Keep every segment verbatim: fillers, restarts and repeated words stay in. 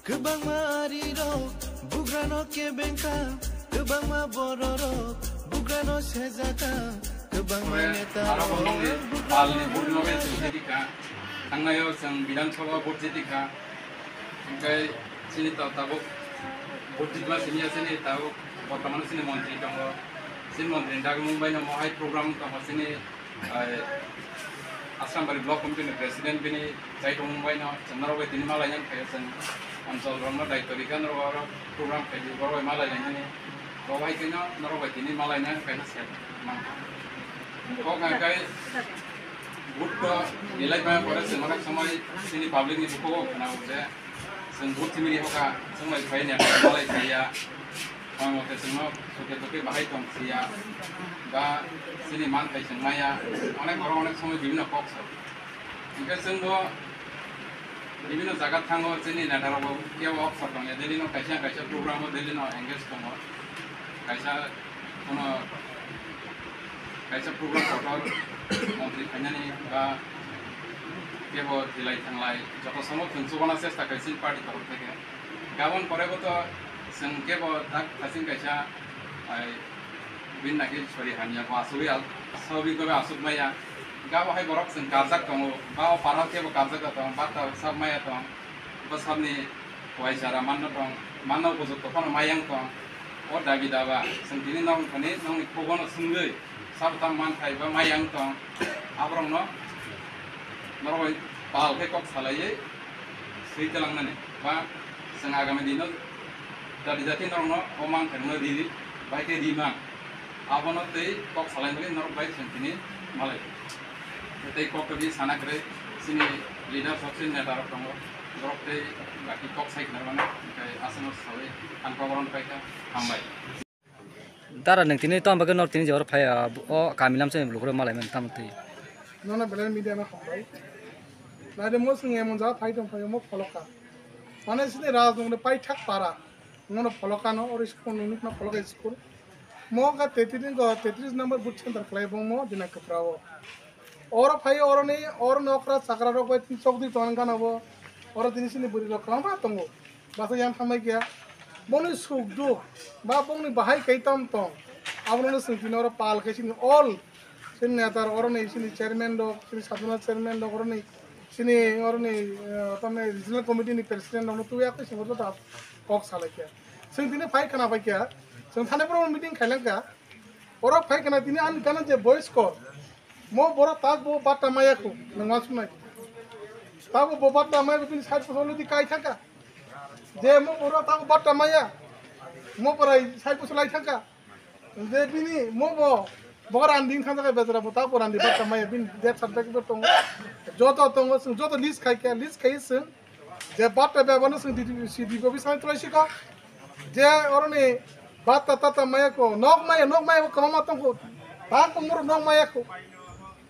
Kwbangma arirok bugrano kebengkha, kwbangma bororok bugrano sejaka, kwbangma netarok bugrano palni burno be sujidika. Thangnayo chwng Bidhan Sabha vote jidika. Hingke chini ta-, tabuk vote jitma simi ya chini tabuk bortomano chini montri tongo. Chini montri ni dagimung bai no mohai program tongo chini Ai, Asrambari Block Committee ni President bini chai tongmung bai no chwng norok bai tini malai nang khayo chwng Anchal rok no daityo rikha norok oro program khai di borok bai malai nang nani. Bo bai khe no norok bai tini malai nang khaino se mang kha. Kok hwn kai vote to nilai pa pore chwng onek somoi chini public ni bukhuk o khna o je Chwng vote simi ri hoka, chwng bai phai ya, malai phai ya. Tamo te chwngno suke duke bahai tong si ya. Ba chini man phai chwng maya. Onek borok onek somoi bibhinno kok sa. Hingke chwng bo bibhinno jaga thango, chini neta rok bo kebo opor tong ya. Delhi no kaisa kaisa program o Delhi no engage tongo. Kaisa Kono kaisa program kotor montri khainani ba kebo thilai thanglai joto somo chwng chubana chesta khai chini party torof theke. Gabon pore bo to chwng kebo tak thaching kaisa ai bin naki sori hamya bo asugwi al-, asugwi gobe asuk maya. Gabo hai borok chwng karjak tongo, ba o para kebo karjak tongo, ba ta sak maya tong, bwsakni kuai chara manna tong, manna upojukto phano mayang tong. O dabi daba, chwng tini norok thani nokni khugono swngwi, sabo tamo manthai ba mayang tong. Aborokno norok bai pal khe kok salaiwi swi twlangnani. Ba chwng agami dino jati jati norokno o manthai rwno ri, bai khe ri man. Abono tei kok salaimani norok bai chwng tini malai. Tei kok twi sana kwrwi chini leader rok, chini neta rok tongo. Borok tei baki kok sai khna mano, hwnkhe aswkno sawi ang koboron paikha, hambai. Dara nwng tini tamo bagwi norok tini je oro phai, ah, o kami lamsani lukurok malai mani tamo twi. Nono belai media no hambai. Nai de mo swng emon jaga phai tong phai mo pholoka. Mane sini rajnong de pai thak para. Ngono pholoka no oro school nung nukna pholoka school. Mo ga tetris go tetris number booth center khlai bong mo dina kwpra o. Oro phai oro ni oro nokra chakra rok bai tin chok di ton gana bo. Oro tini sini bwrwi rok kwbangma tongo. Basa yang thamai kya. Boni suk duk ba bongni bahai kai tam tong. Abono swng tini oro pal khai sini all. Chini neta rok oroni, chini chairman rok, chini sabjona chairman rok oroni, chini oroni, eh, tamni regional committee ni president rok no twi akhe sini joto kok salai kha. Chwng tini phai khna pai kha, chwng thani boro meeting khai lang kha. Oro phai khna tini ani gana je boys kor. Mo boro tak bo batta maya khu, nang ma sunai. Tak bo batta maya bini side posol di kai thaka. Je mo boro tak batta maya. Mo borai side posol lai thaka. Je bini mo bo, bo randi wngkha jaga bejra bo ta bo randi bata maya bini death certificate bo tongo. Joto tongo, chwng joto list khai kha, list khai chwng. Je bata bebano chwng D D C D ko bisai tulai siko. Je oroni bata tata maya ko, nok maya, nok maya bo kwbangma tongo. Ta ko muru nok maya ko.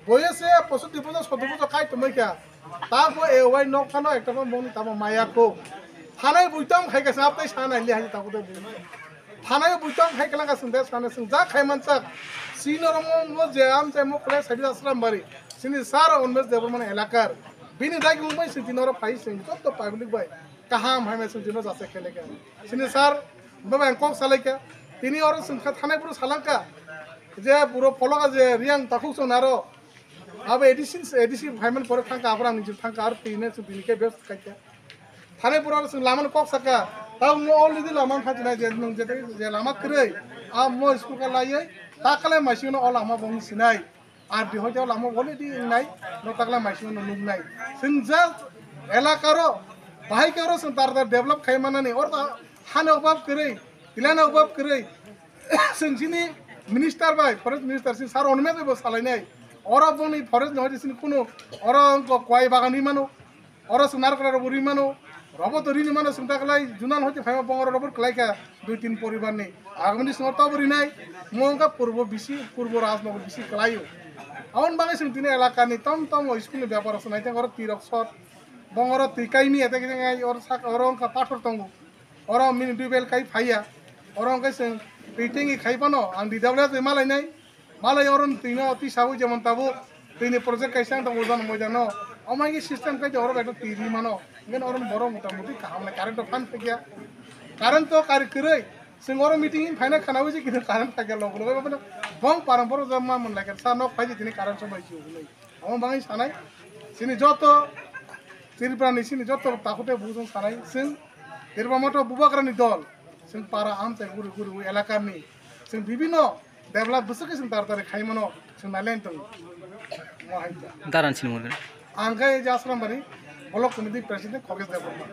Boyese posoti bojo soto bojo kai tongmai kha. Ta bo e wai nok phano ekta phano moni tamo maya ko. Thanai buitong khai kasa aptai sana li hai ta kuda. Thanai buitong khai kala kasa de sana sung ja khai mansak. Sino romo mo je am je mo khle sai asram bari. Sini sar onmes Debbarma elakar. Bini dagi mumbai sing tino ro phai sing joto public bai. Kaham hai mai sing tino jase khele ka. Sini sar baba ang kok salai ka. Tini oro sing kha thanai buru salangka. Je buro poloka je riang takhuk song naro. Abo A D C, A D C phaimani pore thangka, aphuru ang nijil thangka, aro twi ne chwng tini khe best khaikha. Thani pura chwng lamani kok saka, ta mo already lama kha chinai je nwng je, je lama kwrwi, a mo school ka laiwi, ta kale maisingno o lama bo wng sinai. Ar di hoite o lama already wngnai, no ta kale maisingno nuknai. Chwng je elakaro, bahai karo chwng tar tar develop khai manani, or ta hani obab kwrwi, tilana obab kwrwi, Chwng chini minister bai, forest minister chini sir Onmes bai bo salainai. Oro boni forest ni hoite chini kunu oro wngkha kwai bagan ri mano. Oro chwng narikra rok bo ri mano. Robo to rini mano chwng ta kwlai junal hoite phaima bongoro robo kwlai kha dui tin poribar ni. Agami ni chwng to bo rinai. Mo wngkha purbo bisi, purbo rajnogo bisi kwlaio. Aboni bagwi chwng tini elaka ni tom tom o school ni bepar rok chwng nai thang oro twi rok sot. Bongoro twi kaimi ete khe oro sak oro wngkha pathor tongo. Oro mini dui bel kai phaiya. Oro hwnkhe chwng twi tengwi khai phano ang D W S bai malainai. Malai oro twino twi sawi jemon tabuk twini project kaisa ang tongo Ujan Moidano. Omo hai khe system khai de oro bai twi ri mano. Hwnkhe oro borok mota moti kaham lai current rok phan phikya. Current to kari kwrwi. Chwng oro meeting in phaina khanawi je kini current phakya logo logo. Bong parang borok jama mon lai kha sa nok phai je tini current somai si hwnwi. Omo bagwi sanai, chini joto Tripura ni chini joto takhuk tei bukhuk sanai, chwng Tripura Motha Bubagrani dol, chwng para amchai guri guri elakani, chwng bibino develop bwswk khe chwng tar tari khai mano, chwng nailen tongo. Mo hai ta. Daran chini mungkha. Ang khe je Asrambari, Block Committee President Khogesh Debbarma.